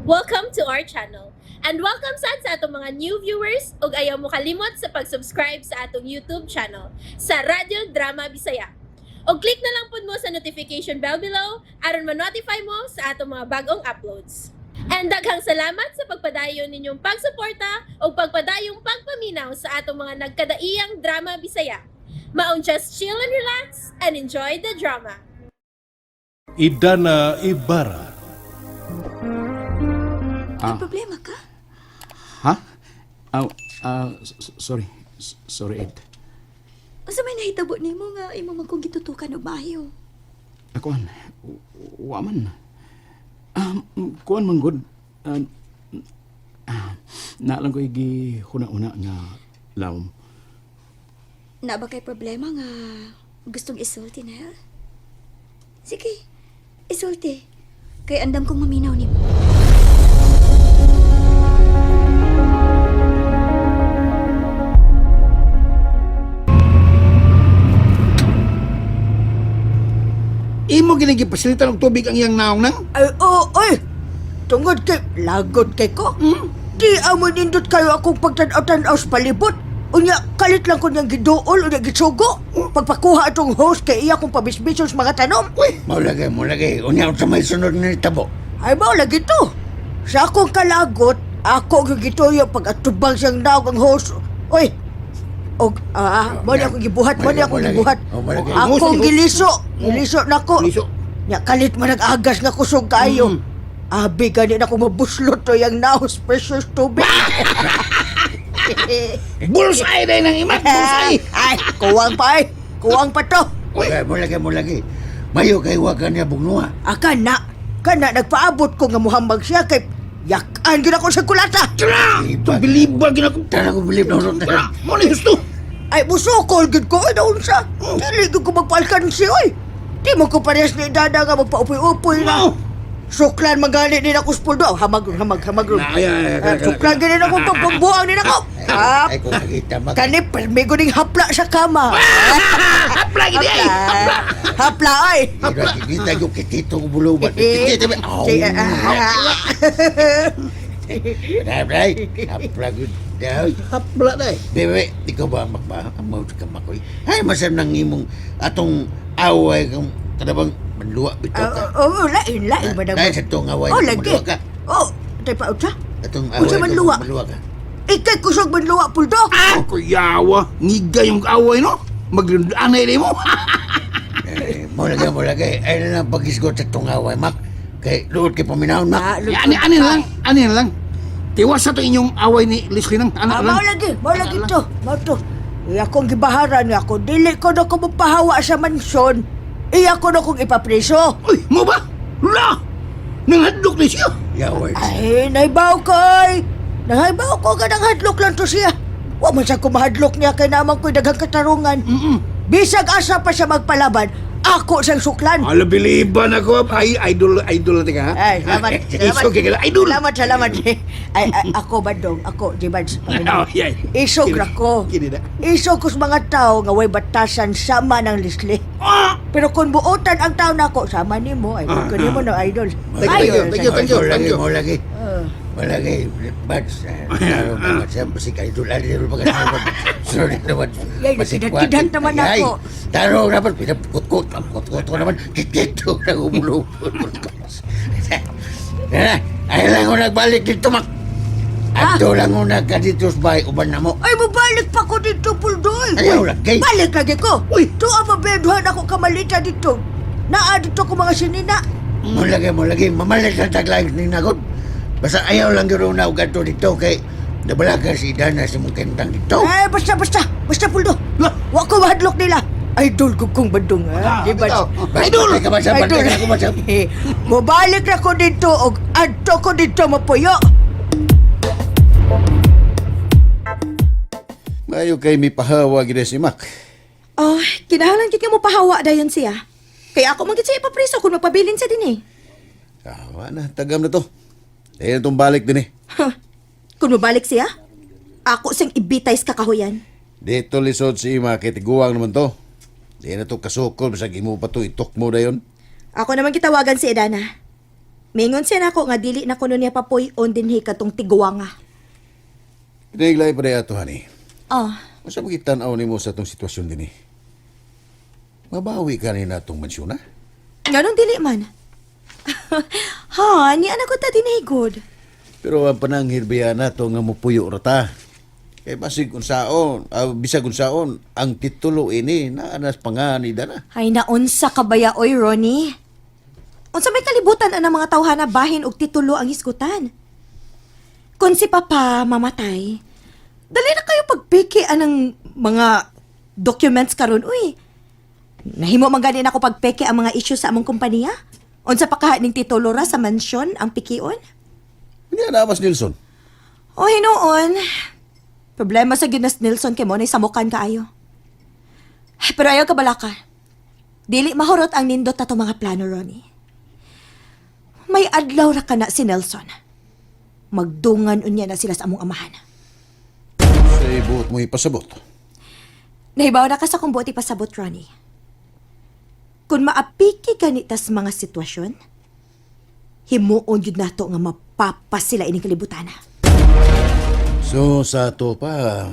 Welcome to our channel. And welcome sad sa atong mga new viewers ug ayaw mo kalimot sa pag-subscribe sa atong YouTube channel sa Radyo Drama Bisaya. Og click na lang pud mo sa notification bell below aron ma-notify mo sa atong mga bagong uploads. And daghang salamat sa pagpadayon ninyong pagsuporta ug pagpadayong pagpaminaw sa atong mga nagkadaiyang drama Bisaya. Maong just chill and relax and enjoy the drama. Idana Ibarra. May problema ka? Ha? Oh, sorry. Sorry, Ed. Unsa may nahitabo nimo nga imo man kong gitutukan og maayo? Akuan, wa man. Kuan man good. Na lang ko gihuna-una nga lawom. Na ba kay problema nga gustong isulti na? Sige, isulti. Kay andam kong maminaw nimo. Imo gini gipasilitan og tubig ang iyang naong nang? Ay, oo, oy! Tungod kay, lagot kay ko. Di amo nindot kayo akong pagtanaw-tanaw sa palibot. Unya, kalit lang ko niyang giduol, unya gitsugo. Pagpakuha atong host kay iya kong pabisbison sa mga tanom. Uy, Maulagay, maulagay. Unya unsa may sunod ni tabo. Ay, mao lagi to. Sa akong kalagot, ako ang gituyo pag atubang siyang naog ang host. Oy, og mo ni akong gibuhat, mo ni akong gibuhat. Oh, malagi. Akong giliso, giliso nako. Liso. Nya kalit man nag-agas nga kusog kaayo. Abi gani na ko mabuslot to yang naos precious tubig. Bullseye day nang imat, bullseye. Ay, kuwang pa ay. Kuwang pa to. Maulagay, maulagay, maulagay. Mayo kay wa kanya bugnuha. Aka na, kana nagpaabot ko nga muhambag siya kay yakan gyud ako sa kulata. Tara! Biliba gina ko. Tara ko bilib na ulo. Tara, mo ni gusto. Ay musukol gyud ko ay naunsa. Dili gyud ko magpaalkansi oy. Di mo ko parehas ni dada nga magpaupoy-upoy na. Mao. Suklan magali din ako sa puldo. Hamag, hamag, hamag. Na, ay, ay, ay, ay, Suklan gani ako pagpagbuang din ako. Ah, Ay kung nakita mak. Kani permigo ning hapla sa kama. Hapla gini ay. Hapla. Hapla ay. Hapla. Kita ko kitito ko bulo ba. Kitito ba. Au. Sige, ah. Dai dai. Hapla gud. Dai. Hapla day. Bebe, ikaw ba makba? Amo ka makoy. Ay masam nang imong atong away kang kadabang manluwa bitaw ka. Oo, lain, lain ba Dai sa tong away Oh, kang lagi. manluwa ka. Oh, tay pa unsa? Atong Unsa away kang manluwa? manluwa ka. Ikay kusog manluwa puldo. Ah, kuyawa. Ngiga yung away no. Maglundanay di mo. Eh, mo lagi, mo lagi. Ay na lang pagisgot sa tong away mak. Kay luod kay paminahon mak. Ah, Ya, ani ani lang, ani lang. Tiwas sa to inyong away ni Leslie nang Ah, anak lang. mao lagi, mao lagi to, mao to. Iya kong gibaharan nga ako, dili ko na ko mapahawa sa mansyon. Iya ko na kong ipapreso. Uy, mo ba? La! Nanghadlok ni siya. Yaway. Ay, naibaw ko ay. Naibaw ko ka nang hadlok lang to siya. Wa man sa kumahadlok niya kay naman ko'y daghang katarungan. Bisag asa pa siya magpalaban, ako siyang suklan. Ala biliban ako. Ay, idol, idol na tika. ha? Ay, salamat. Salamat. Isog kay idol. Salamat, salamat. Ay, ay, ako bandong, ako, di ba? Oh, yeah. Isog ra ko. Kini na. Isog ko sa mga tao nga way batasan sama ng lisli. Ah! Pero kung buotan ang tao nako, sama nimo, ay ko nimo no idol. Thank you, thank you, thank you, thank you. Mo lagi. Ah. Mo lagi. Bats. Taro ba siya basik idol idol pa ka. Sorry naman. Yay, Basik nagkidat-kidat naman Ay, ako. Taro naman pinapkot-kot kot ko naman. Kikito na umulo. Na, ay lang ko nagbalik dito mak. Adto lang ko nagka dito sa bahay uban na mo. Ay, mabalik pa ko dito, Puldoy. Ayaw lagi. Balik lagi ko. Uy! Tuwa mabeduhan ako kamalita dito. Naa dito ko mga sinina. Mo lagi, mo lagi. Mamalit sa taglaing ni Nagod. Basta ayaw lang gano'n na ugato dito kay nabalaga si Dana sa mong kentang dito. Eh, basta, basta. Basta, Puldo. Lah. Wa ko mahadlok nila. Idol ko kong bandong, ha? Ah, Di ba? bitaw. Idol! Ka ba sa Idol. bantay ka ba sa... Mobalik na ko dito og adto ko dito mapuyo. Mayo kay mipahawa gid si Mac. Oh, kinahanglan gid nga mo pahawa dayon siya. Kaya ako man gid siya ipapriso kung magpabilin siya din eh. Ah, na, tagam na to. Dahil na tong balik din eh. Huh. Kung mobalik siya, ako siyang ibitay sa kakahuyan. Dito lisod si Ima kay tiguang naman to. Di na to kasukol bisag imo pa to itok mo dayon. Ako naman gitawagan si Edana. Mingon siya nako nga dili na kuno niya papuy-on dinhi katong tiguanga. Pinahiglay pa rin ato, honey. Oh, Masa magitan-aw nimo sa atong sitwasyon dinhi? Mabawi ka ni natong mansyon, ha? nganong dili man? Ha, ni anak ko ta dinhi good. Pero ang pananghil biya nato nga mupuyo ra ta. Kay basig unsaon, bisag unsaon ang titulo ini naa nas panganida na. Hay na unsa ka baya oy Ronnie? Unsa may kalibutan ang mga tawhana bahin og titulo ang hisgutan? Kung si Papa mamatay, dali na kayo pagpiki anang mga documents karon uy. Nahimo man gani nako pagpeke ang mga issue sa among kompanya. Unsa pa kaha ning titulo ra sa mansyon ang pikion? Hindi na mas Nilsson. O hinuon. Problema sa gyud na si Nilsson kay mo na samukan kaayo. Pero ayaw ka balaka. Dili mahurot ang nindot na mga plano, Ronnie. May adlaw ra kana si Nelson. Magdungan unya na sila sa among amahan. Sa ibuot mo ipasabot. Nahibaw na ka sa kung buot ipasabot, Ronnie. Kung maapiki ganitas mga sitwasyon, himuon yun nato nga mapapas sila ining kalibutan. So sa ato pa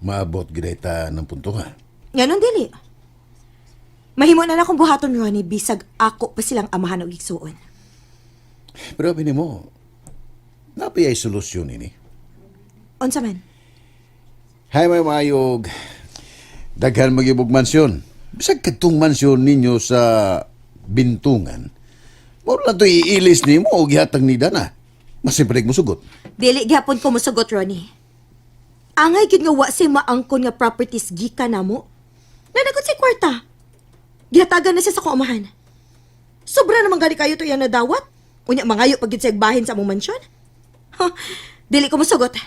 maabot gid ta ng punto ha. Nganon dili. Mahimo na na akong buhaton, Ronnie, bisag ako pa silang amahan og igsuon. Pero abi nimo, napay ay solusyon ini. Unsa man? Hay may maayog. Daghan magibog mansyon. Bisag kadtong mansyon ninyo sa Bintungan. Mao lang to iilis nimo og gihatag ni Dana. Masimplig mo sugot. Dili gihapon ko mosugot, Ronnie. Angay gid nga wa si maangkon nga properties gikan namo. Nanagot si kwarta. Gihatagan na siya sa akong amahan. Sobra naman gani kayo to iyang nadawat. Unya mangayo pag gid siya bahin sa among mansyon. Ha, dili ko mosugot.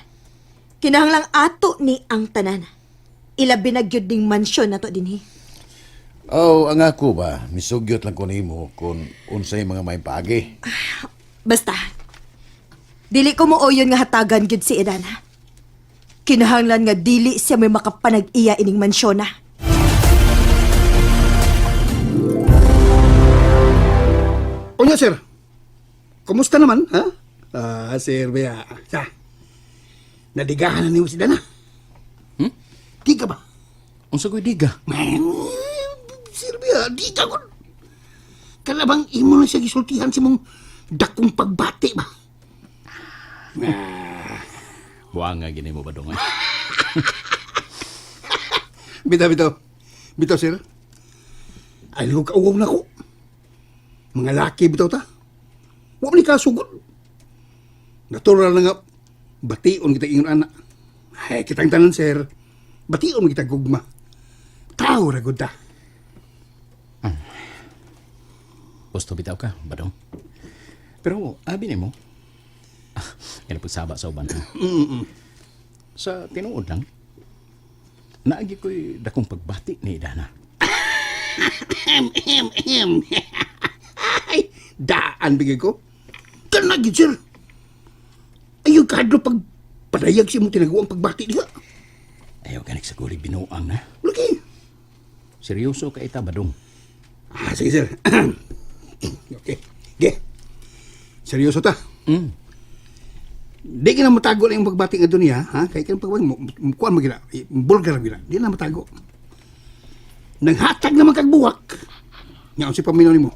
Kinahanglang ato ni ang tanan. Ilabi na gyud ning mansyon nato dinhi. Oh, ang ako ba, misugyot lang ko nimo kung unsay mga may paagi. Basta, dili ko mooyon nga hatagan gyud si Edana. Kinahanglan nga dili siya may makapanag-iya ining mansyon na. Unya, sir. Kumusta naman, ha? Ah, sir, baya. Sa, nadigahan na niyo si Dana. Hmm? Di ka ba? Unsa ko'y diga? Man, sir, baya, di ka ko. Kalabang imo na siya gisultihan sa mong dakong pagbati ba? Buanga gini mo badong eh. Bitaw, bitaw. Bitaw, sir. Ayaw ka uwong na ko. Mga laki, bitaw ta. Huwag ni kasugod. Natural na nga, bation kita ingon anak. Ay, kitang tanan, sir. Bation kita gugma. Tao ra gud ta. Gusto bitaw ka, badong. Pero abi nimo. Ah, kaya pagsaba sa uban. Ha? Sa tinuod lang, naagi ko'y dakong pagbati ni Dana. Em, em, em. Ay, daan bigay ko. Kana gid, sir. Ayaw kadlo pag padayag si mo tinaguang pagbati diha. Ayaw ganik sa guli binuang na. Lagi. Seryoso ka ita, badong. Ah, sige, sir. Okay. Ge. Seryoso ta. Di ka na matago na yung pagbati nga doon niya, ha? Kaya ka pagbati, kuan mo gina, bulgar mo gina. Di na matago. Nanghatag naman kag buwak. Nga si paminaw nimo.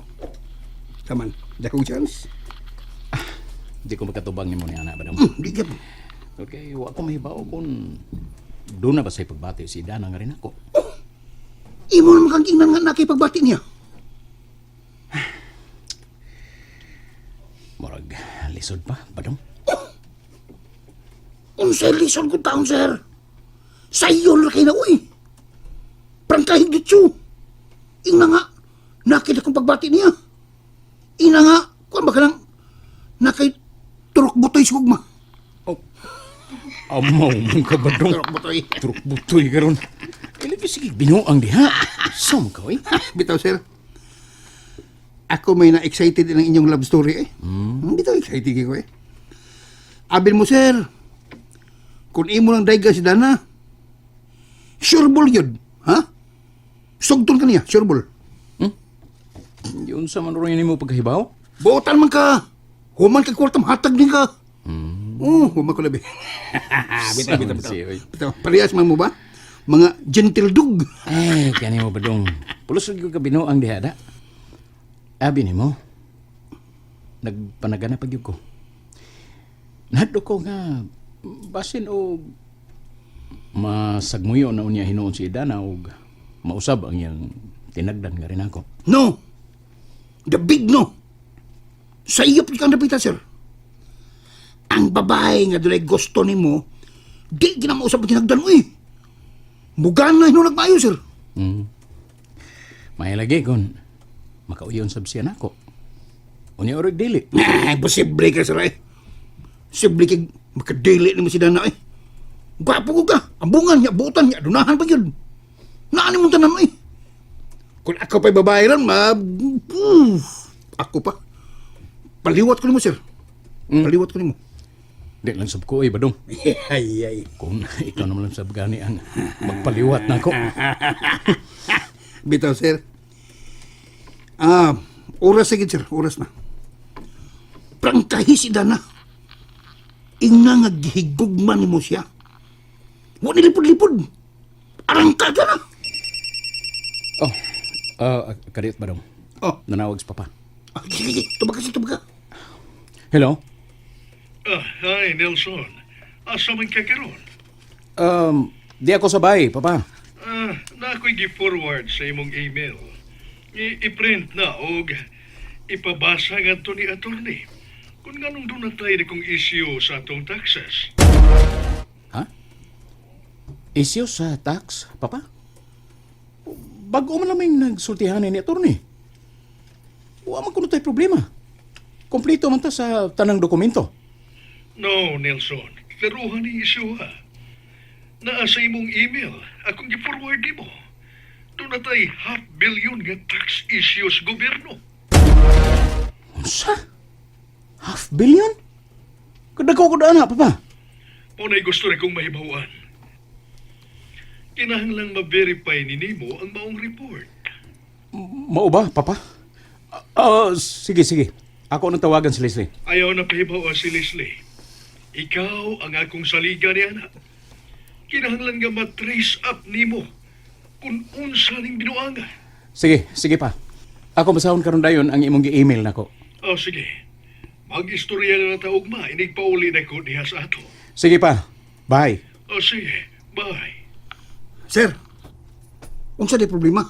Taman, dakong chance. Di ko makatubang nimo ni anak, badong. Di ka. Okay, wa ko mahibaw kung doon na ba sa'y pagbati si Dana nga rin ako. Imo naman kang ingnan nga nakipagbati niya. Murag, lisod pa, badong. Unsay lison ko taon, sir. Sayon ra kay na, uy. Prangkahin gitsu. Ingna nga, nakita kong pagbati niya. Ina nga, kuan ba ka lang, nakay turok butoy sa gugma. Oh. Amaw mong ka, badong. Turok butoy. Turok butoy karon. Ilagi sige binuang diha. Som ka, oy. Bitaw, sir. Ako may na-excited ng inyong love story eh. Bitaw, excited ko eh. Abin mo, sir. Kung imo lang dayga si Dana, sure ball yun. Ha? Sugton ka niya, sure ball. Yun sa man rin mo pagkahibaw? Buotan man ka. Human kag kwarta mahatag ni ka. Oh, human ko labi. Bitaw, bitaw, bitaw. Si, oy. Bitaw, parehas man mo ba? Mga gentle dog. Ay, kani mo badong. Pulos ko kabinuang diha da. Abi nimo. Nagpanagana pag ko. Nahadlo ko nga basin og masagmuyo na unya hinuon si Idana og mausab ang iyang tinagdan nga rin ako. No. The big no. Sa iyo pud kang napita, sir. Ang babae nga dunay gusto nimo, di gina mausap ang tinagdan mo eh. Mugana hinuon nagmaayo, sir. May lagi kon makauyon sab siya nako. Unya orig dili. Nah, posible ka, sir eh. Posible kay makadili nimo si Dana eh. Gwapo ko ka. Ambungan niya, butan niya, dunahan pa yun. Naani mong tanan eh. Kung ako pa'y babae ron, ma... Uf, ako pa. Paliwat ko nimo, sir. Paliwat ko nimo. Di lang sab ko eh, badong. Ay, ay. Kung ikaw naman lang sab gani ang magpaliwat nako. Bitaw, sir. Ah, oras sige, sir. Oras na. Prangkahi si Dana. Ingna nga gihigugma nimo siya. Wa nilipod-lipod. Arangka ka na. Oh, kadiyot badong. Oh, Nanawag si Papa. ah, sige, sige. Tubag ka, sir, tubag ka. Hello? Ah, hi, Nelson. Asa man ka karon? Di ako sabay, Papa. Ah, na ako'y gi-forward sa imong email. I-print na og ipabasa ngadto ni attorney. Kung nganong doon na tayo kong issue sa atong taxes. Ha? Issue sa tax, Papa? Bago man lamang nagsultihan ni attorney. Wa man kuno tay problema. Kompleto man ta sa tanang dokumento. No, Nelson. Klaruhan ni issue ha. Naa sa imong email, akong gi-forward nimo. Doon na tayo half billion nga tax issues gobyerno. Unsa? Half billion? Kadako ko daan ha, Papa. Unay gusto rin kong mahibawan. Kinahanglang ma-verify ni nimo ang maong report. Mao ba, Papa? Ah, sige, sige. Ako nang tawagan si Leslie. Ayaw na pahibawa si Leslie. Ikaw ang akong saliga ni anak. Kinahanglan nga ma-trace up nimo kung unsa ning binuanga. Sige, sige pa. Ako basahon karon dayon ang imong gi-email nako. O sige, mag-istorya na na ta ugma, inig pauli na ko diha sa ato. Sige pa. Bye. O sige, bye. Sir, unsa di problema?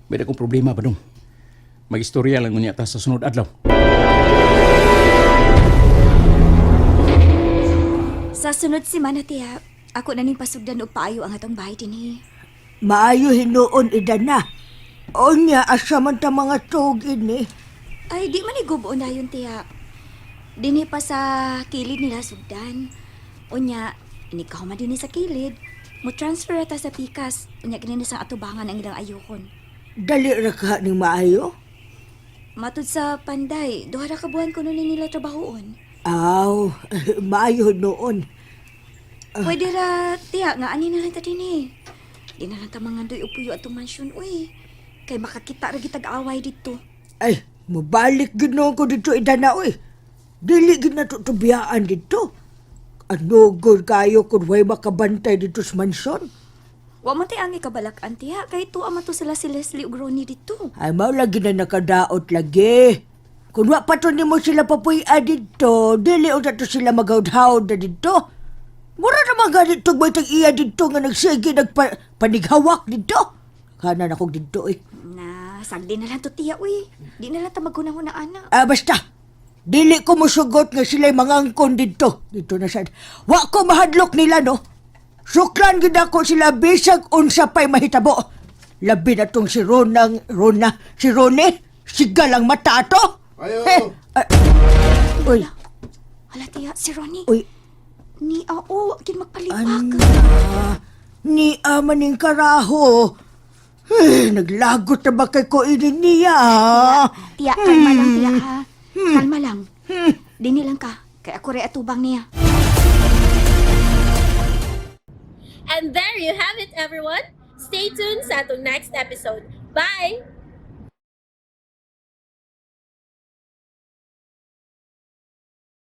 May akong problema ba dong? Mag-istorya lang unya ta sa sunod adlaw. Sa sunod semana tiya, ako na ning pasugdan og paayo ang atong bahay dinhi. Maayo hinuon Idana. Unya asa man ta mga tug ini. Ay, di man igubo na yun, tiya. Dinhi pa sa kilid nila sugdan. Unya, inikaw man dinhi sa kilid. Mo transfer ta sa pikas. Unya kini na sa atubangan ang ilang ayokon. Dali ra ka ning maayo. Matud sa Panday, duha ra ka buwan kuno ni nila trabahoon. Aw, maayo noon. Pwede ra, tiya, nga ani na lang ta dinhi. Di na lang ta mangandoy og puyo atong mansyon, uy. Kay makakita ra gitag away dito. Ay, mabalik gid noon ko dito Idana oy. Dili gid na to tubiyaan dito. Ano gud kayo kung way makabantay dito sa mansyon? Wa man tay ang ikabalak-an tiya, kay tuwa man to sila si Leslie ug Ronnie dito. Ay, mao lagi na nakadaot lagi. Kung wa pa to nimo sila papuy-a dito, dili unta to sila maghaud-haud na dito. Mura naman ganito mo itong iya dito nga nagsige nagpanighawak dito. Kanan akong dito eh. Na, sagdi na lang to tiya, uy. Di na lang ta maghunahuna ana. Ah, basta. Dili ko musugot nga sila'y mangangkon dito. Dito na sad. Wa ko mahadlok nila, no? Suklan gid ako sila bisag unsa pa'y mahitabo. Labi na tong si Ronang, Rona, si Rone. Siga lang mata ato. Ayo. Eh, ah, uy, Hala tiya, si Ronnie. uy, Ni ao, kin magpalipak. Ana, ni ama ning karaho. Eh, naglagot na ba kay ko ini niya? Tiya, kalma lang tiya ha. Kalma lang. Dini lang ka, kay ako ray atubang niya. And there you have it, everyone. Stay tuned sa atong next episode. Bye!